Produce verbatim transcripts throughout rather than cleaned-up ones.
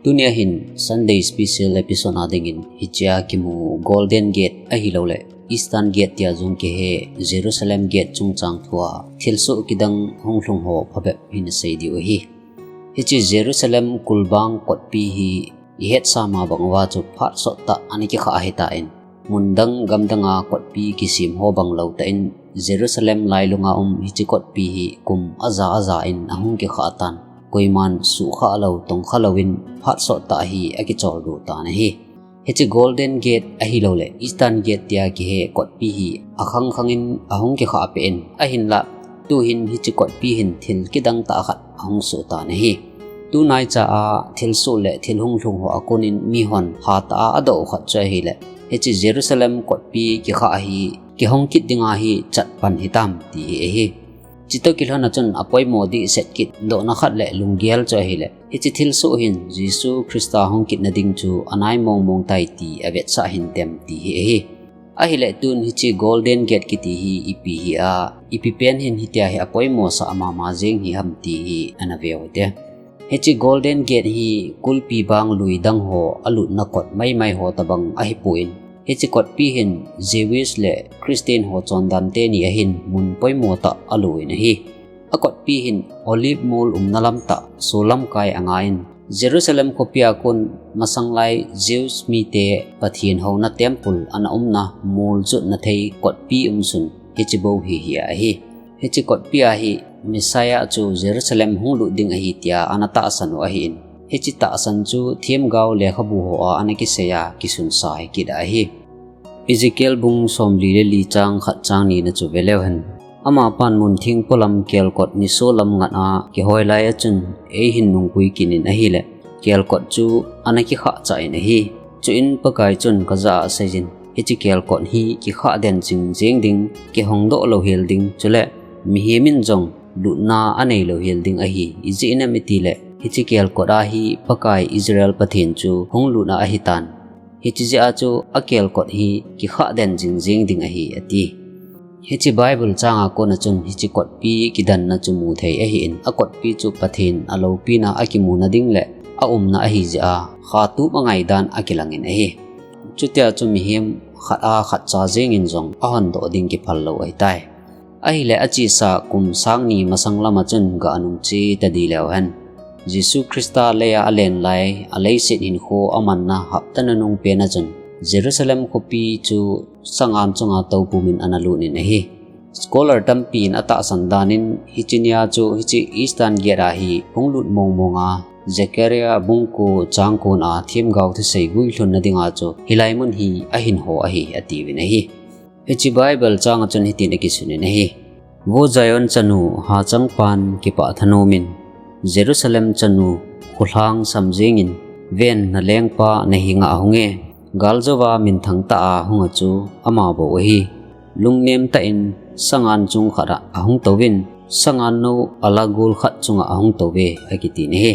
Tunia hin Sunday special episode a dingin hichea kimu Golden Gate ahilouleh Eastern Gate tia jong kihe Jerusalem Gate chungchang thua thilsoh kidang hunglhung ho phabep hin sei diu ahi. Hiche Jerusalem kulbang kotpi hi ihetsa ma bang uva chu phat sottah ana kikha ahitan, mundang gamdanga kotpi kisem ho bang lou tah in Jerusalem lailunga um hiche kotpi hi kum aja aja in ahung kikha tan, koiman suhkhah lou tongkha louvin phat sottah hi akicholdo tan ahi. Hiche Golden Gate ahilouleh Eastern Gate tia kihe kotpi hi akhang khangin ahung kikha peh in, ahinlah tuhin hiche kotpi hin thil kidang tah khat ahung soh tan ahi. Tunaicha a thilsoh le thil hunglhung ho a konin mihon hatah a adoh u khat chu ahileh, hiche Jerusalem kotpi kikha hi kihong kit dinga hi chatpan hitam ti hi ahi. Chutoh kilhon a chun apoimo dihset kit dohna khat le lunggel chu ahileh, hiche thilsoh hin Jesu Christa hung kitna ding chu anai mong mong tai ti avetsah hintem ti hi ahi. Ahileh tun hiche Golden Gate kiti hi ipi hi a, ipi pen hin hitia hi apoimo sah mama jeng hi ham ti hi ana veu hite. Hiche Golden Gate hi kulpi bang lui dang ho alutna kot maimai ho tabang ahipon, hiche kotpi hin Jewish le Christian ho chondan teni ahin mun poimo tah alouvin ahi. Akotpi hin Olive mol umna lam tah solam kai angan, Jerusalem khopi a kon masanglai Jews mite Pathen houna temple ana umna mol jutna thei kotpi umsun hiche bou hi hi ahi. Hiche kotpi a hi Messiah chu Jerusalem hung lut ding ahi tia ana tahsan u ahin, hiche tahsan chu themgao lekhabu ho a ana kisei a kisunsah kit ahi. Ezekiel bung somli le li chang khat chang ni na chu veleu hen. Amapan muntheng polam kelkot nisolam ngat a kihoi lai a chun eihin nungpui kit in ahileh, kelkot chu ana kikha chah in ahi. Chuin Pakai chun kajah a aseiyin, hiche kelkot hi kikha den jing jeng ding, kihong doh louhel ding, chuleh mihem in jong lutna anei louhel ding ahi. Ijeh inem itileh, hiche kelkot a hi Pakai Israel Pathen chu hung lut a ahitan, hiche jeh a chu akelkot hi kikha den jing jeng ding ahi ati. Hiche Bible chang a kon a chun hiche kotpi kidanna chu mu thei ahin, akotpi chu Pathen aloupina akimuna ding le aumna ahi jeh a khatup angai dan akilang in ahi. Chutia chu mihem khat a khat cha jeng in jong ahon doh ding kiphal lou ahitai. Ahileh achesa kum sang ni masang lam a chun gah nung che tadi leu hen. Jesu Christa lei a alen lai, aleiset hinkho amanna hapta nunung pen a chun Jerusalem khopi chu sangan chunga toupumin ana lut in ahi. Scholar tampin atahsan danin hiche nia chu hiche Eastern Gate a hi hung lut mong mong a, Zechariah bung ko chang ko na themgao thusei guilhunna dinga chu hilai mun hi ahin ho ahi atiuvin ahi. Hiche Bible chang a chun hitin akisun in ahi. Vo Zion chanu, hachangpan kipah thanom in, Jerusalem chanu, kholhang sam jeng in, ven, nalengpa nahenga ahung e, galjouva minthang tah a hung a chu ama bou ahi. Lungnem tah in sangan chung khat a ahung touvin, sangan nou alagol khat chunga ahung touve, akiti in ahi.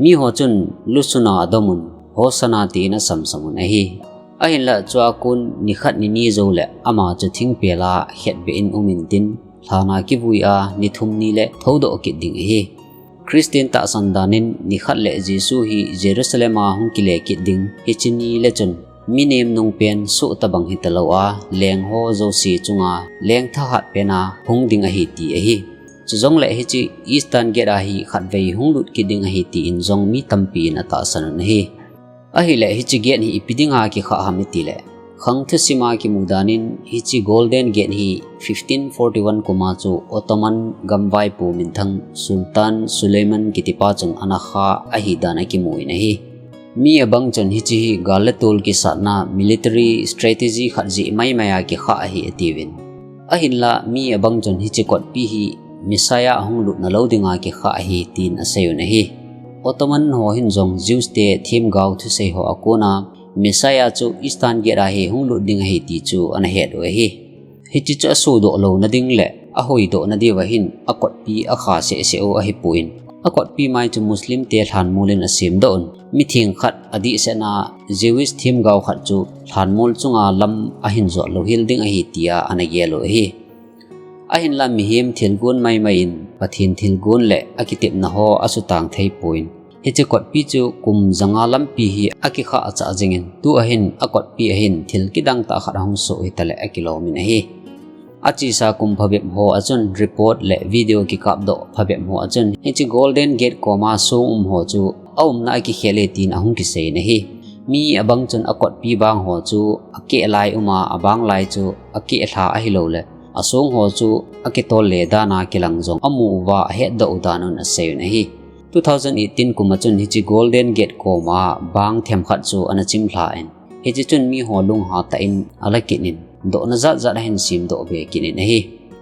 Miho chun lusuna adomun, Hosanna tin asamsam un ahi. Ahinlah chua kon nikhat nini jouleh ama chu thingpel a khetbeh in um intin, lhan a kivui a nithum ni le thoudoh kit ding ahi. Christian tahsan danin nikhat le Jesu hi Jerusalem a hung kile kit ding hiche ni le chun minem nungpen soh tabang hitalou a, lengho jouse chunga leng thahat pen a hung ding ahi ti ahi. Chujongleh hiche Eastern Gate a hi khatvei hung lut kit ding ahi tin jong mi tampin atahsan un ahi. Ahileh hiche gate hi ipi dinga kikha ham itileh, khang thusim a kimu danin hiche Golden Gate hi fifteen forty-one kum a chu Ottoman gamvaipo minthang Sultan Suleiman kitipa chun ana kha ahi dan akimu in ahi. Mi abang chun hiche hi gal le tol kisatna military strategy khat jeh maimai a kikha ahi atiuvin. Ahinlah mi abang chun hiche kotpi hi Messiah ahung lutna lou dinga kikha ahi tin asei un ahi. Ottoman ho hin jong Jews te themgao thusei ho a kona Messiah chu Eastern Gate a hi hung lut ding ahi ti chu ana het u ahi. Hiche chu asodoh louna ding le ahoidohna diuva hin akotpi akha sehseh u ahipon, akotpi mai chu Muslim te lhanmol in asemdoh un, mitheng khat adihsetna Jewish themgao khat chu lhanmol chunga lam ahin jot louhel ding ahi tia ana gel u ahi. Ahinlah mihem thilgon maimai in Pathen thilgon le akitepna ho asutang theipon, Hiche kotpi chu kum janga lampi hi akikha achah jingin, tua hin akotpi ahin thil kidang tah khat ahung soh hitaleh akilom in ahi. Achesa kum phabep ho a chun report le video kikapdoh phabep ho a chun hiche Golden Gate koma song um ho chu aumna akikhel e tin ahung kisei in ahi. Mi abang chun akotpi bang ho chu akeh lai um a, abang lai chu akeh lha ahilouleh asong ho chu akitol le dan a kilang jong amu uva ahetdoh u dan un asei un ahi. Two thousand eighteen kum a chun hiche Golden Gate koma bang themkhat chu ana chimlha in, hiche chun mi ho lungha tah in ala kit in, dohna jatjat ahin semdoh be kit in ahi.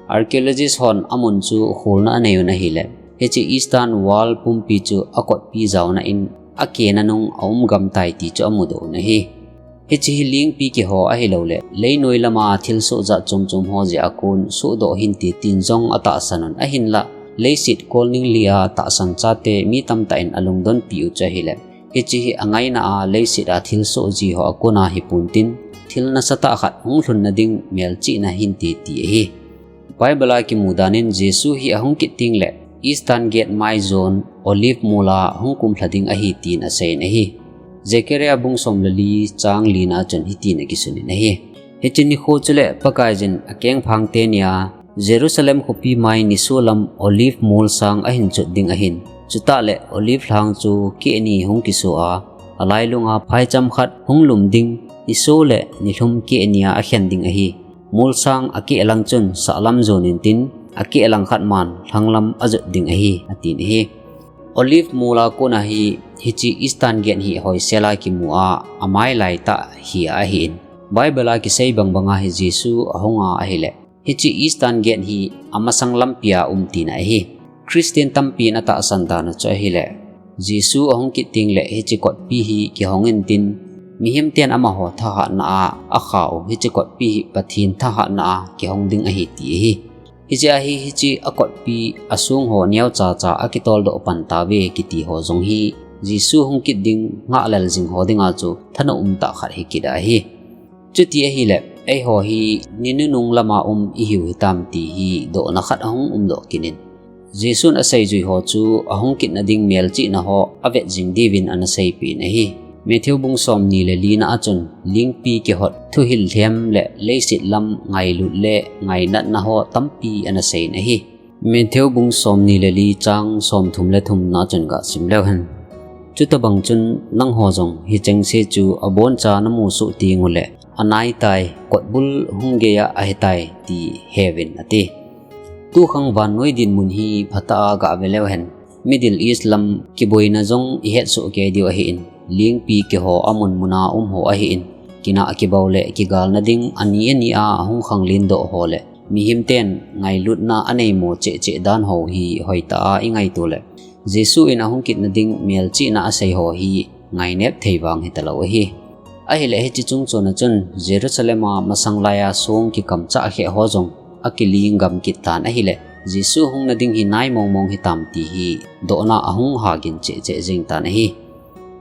Archaeologist hon amun chu kholna anei un ahileh, hiche Eastern Wall pumpi chu akotpi jaona in akena nung aum gam tai ti chu amudoh un ahi. Hiche hi lingpi kiho ahilouleh leinoi lama thilsoh jat chomchom ho jeh a kon sohdoh hinte tin jong atahsan un, ahinlah leiset kolning li a tahsan chate mi tamtah in alungdonpi u chu ahileh, hiche hi angaina a leiset a thilsoh ji ho a kona hipon tin, thil nasatah khat hung lhunna ding melchihna hinte ti ahi. Bible a kimu dan in Jesu hi ahung kit tengleh Eastern Gate mai jon Olive mol a hung kumlha ding ahi tin asei in ahi. Zechariah bung som le li chang lina a chun hitin akisun in ahi. Hiche nikho chuleh Pakaiyin akengphang teni a Jerusalem khopi mai nisolam Olive mol sang ahin chot ding ahin, chutahleh Olive lhang chu keh ni hung kiso a, alailunga phaicham khat hung lum ding, niso le nilhum keh ni a akhen ding ahi. Molsang akeh lang chun sahlam jon intin, akeh lang khat man lhanglam ajot ding ahi, atin ahi. Olive mol a kona hi, hiche Eastern Gate hi hoisel a kimu a, amai laitah hi ahin. Bible a kisei bangbang a hi Jesu ahung a ahileh, hiche Eastern Gate hi amasang lampi a um tina ahi. Christian tampi in atahsan dan u chu ahileh, Jesu ahung kit tengleh hiche kotpi hi kihong intin, mihem ten amaho thahatna a akha u hiche kotpi hi Pathen thahatna a kihong ding ahi ti ahi. Hiche a hi hiche akotpi asong ho neocha cha akitoldoh pan tauve kiti ho jong hi Jesu hung kit ding ngahlel jing ho dinga chu thanom tah khat hi kit ahi. Chuti ahileh, eiho hi ni nunung lama um ihiu hitam ti hi dohna khat ahung umdoh kit in, Jesun aseijui ho chu ahung kitna ding melchihna ho avet jing diuvin ana seipeh in ahi. Matthew bung somni le lina a chun lingpi kihot, thuhil lhem le leiset lam ngailut le ngainatna ho tampi ana sei in ahi. Matthew bung somni le li chang somthum le thumna a chun gasim leu hen. Chutobang chun nangho jong hichengse chu aboncha namu soh teng uleh, anaitai, kotbul hung gei a ahitai ti heuvin ati. Tukhang vannoi dinmun hi phatah a gave leu hen. Middle East lam kiboina jong ihetsoh kei diu ahin, lingpi kiho amun mun a um ho ahin, kinah kibol le kigalna ding ani ani a ahung khanglen doh ho le mihem ten ngailutna aneimo cheh cheh dan ho hi hoitah a ingaito le, Jesu in ahung kitna ding melchihna asei ho hi ngainep thei vang hitalou ahi. Ahileh hiche chungchon a chun Jerusalem a masang lai a song kikamchah kheh ho jong akiling gam kit tan ahileh, Jesu hungna ding hi nai mong mong hitam ti hi dohna ahung hagin cheh cheh jing tan ahi.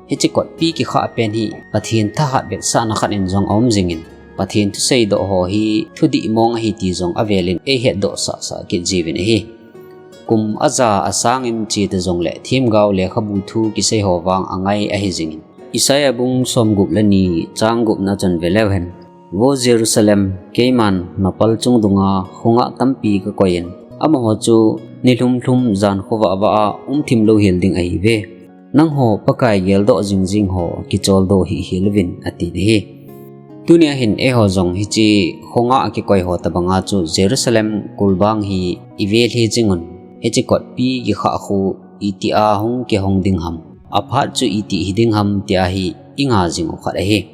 Hiche kotpi kikhah pen hi Pathen thahat vetsahna khat in jong aum jingin, Pathen thusei doh ho hi thudih mong ahi ti jong avelin eihetdoh sahsah kit jiuvin ahi. Kum aja asang in cheta jongleh themgao lekhabu thu kisei ho vang angai ahi jingin, Isaiah bung somgup le ni chang gupna chun veleu hen. Vo Jerusalem, keiman napal chung dunga khongah tampi kakoi in, amaho chu nilhum lhum jan khovah vah a umthim louhel ding ahiuve. Nangho Pakai geldoh jingjing ho kicholdo hihhel uvin, atin ahi. Tunia hin eiho jong hiche khongah kikoi ho tobanga chu Jerusalem kulbang hi ivelhi jingun, hiche kotpi kikhah khu itia hung kihong ding ham, aphat chu iti hiding ham tia hi inga jing u khat ahi.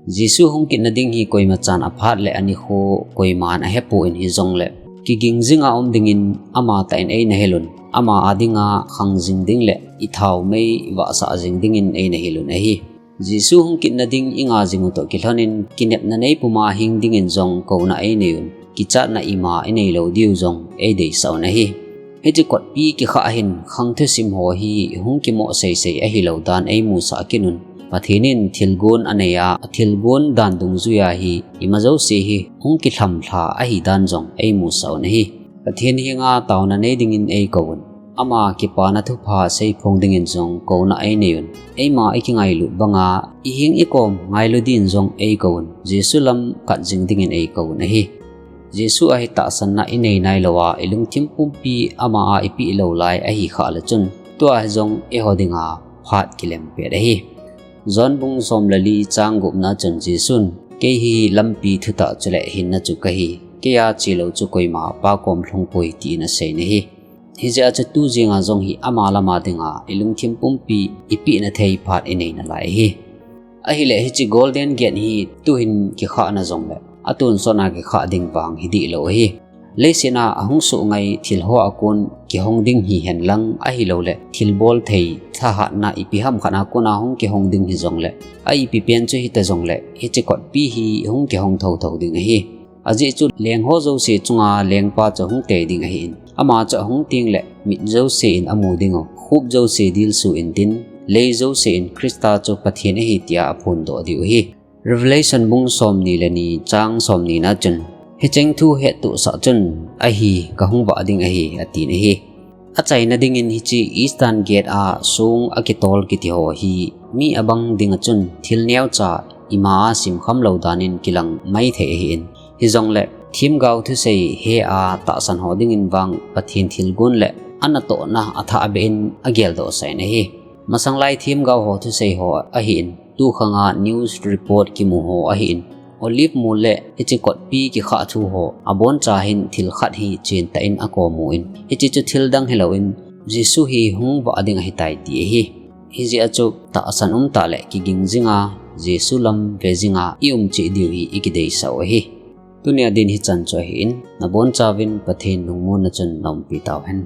Jesu hung kitna ding hi koimachan aphat le anikho koiman ahepon hijongle, kiging jinga um dingin amatah in eina helun, ama adinga khangjing ding le ithaomei ivahsah jing dingin eina helun ahi. Jesu hung kitna ding inga jing u toh kilhonin kinepna neipuma hing dingin jong kouna einei un, kichatna ima inei lou diu jong eideisah un ahi. Hiche kotpi kikhah hin khang thusim ho hi hung kimoh seisei ahilou dan eimusah kit un, Pathen in thilgon anei a, athilgon dan dungjui a hi ima jouse hi hung kilhamlha ahidan jong eimusah un ahi. Pathen henga taona nei dingin eikou un. ama kipana thupha seiphong dingin jong kouna einei un. Eima ikingailut banga, iheng ikom ngailu din jong eikouvun. Jesu lam khat jing dingin eikouvun ahi. Jesu a hi tahsanna inei nailouva, ilungthim pumpi ama a ipeh lou lai ahi khah le chun, tua hi jong eiho dinga phat kilem pet ahi. John bung som le li chang gupna chun Jesun, "Kei hi lampi, thutah chule hinna chu kahi. Keiya chelou chu koima Pa kom lhungpoi," tin asei nahi. Hijeh chun tu jinga jong hi ama lama dinga ilungthim pumpi ipehna thei phat inei nalai ahi. Ahile hiche Golden Gate hi tuhin kikhahna jongle, atonsot a kikhah ding vang hi dihlou ahi. Leiset a ahung soh ngai thil hoa kon kihong ding hihen lang ahilouleh, thilbol thei thahatna ipi ham khat a kona hung kihong ding hijongle, a ipi pen chu hita jongle, hiche kotpi hi hung kihong thotho ding ahi. Ajeh chu lengho jouse chunga lengpa chu hung tei ding ahin, ama chu ahung tengle, mit jouse in amu diu, khup jouse dilsu intin, lei jouse in Christa chu Pathen ahi tia aphondoh diu ahi. Revelation bung somni le ni chang somni na chun, "Hicheng thu hettohsah chun, ahi, kahung vah ding ahi," atin ahi. Achaina dingin hiche Eastern Gate a song akitol kiti ho hi mi abang dinga chun thil neocha ima a simkham lou danin kilang maithei ahin. Hijongle, themgao thusei he a tahsan ho dingin vang Pathen thilgon le anatohna athahbeh in ageldohsah in ahi. Masanglai themgao ho thusei ho ahin, tukhanga news report kimu ho ahin, Olive mol le hiche kotpi kikhah thu ho aboncha hin thil khat hi chentah in akomun, hiche chu thil dang hilouvin, Jesu hi hung vah ding ahitai ti ahi. Hijeh a chu tahsan umtah le kiging jinga, Jesu lam ve jinga ium cheh diu hi ikideisah u ahi. Tunia din hichan chu ahin, nabonchauvin Pathen lungmonna chun naumpi tauhen.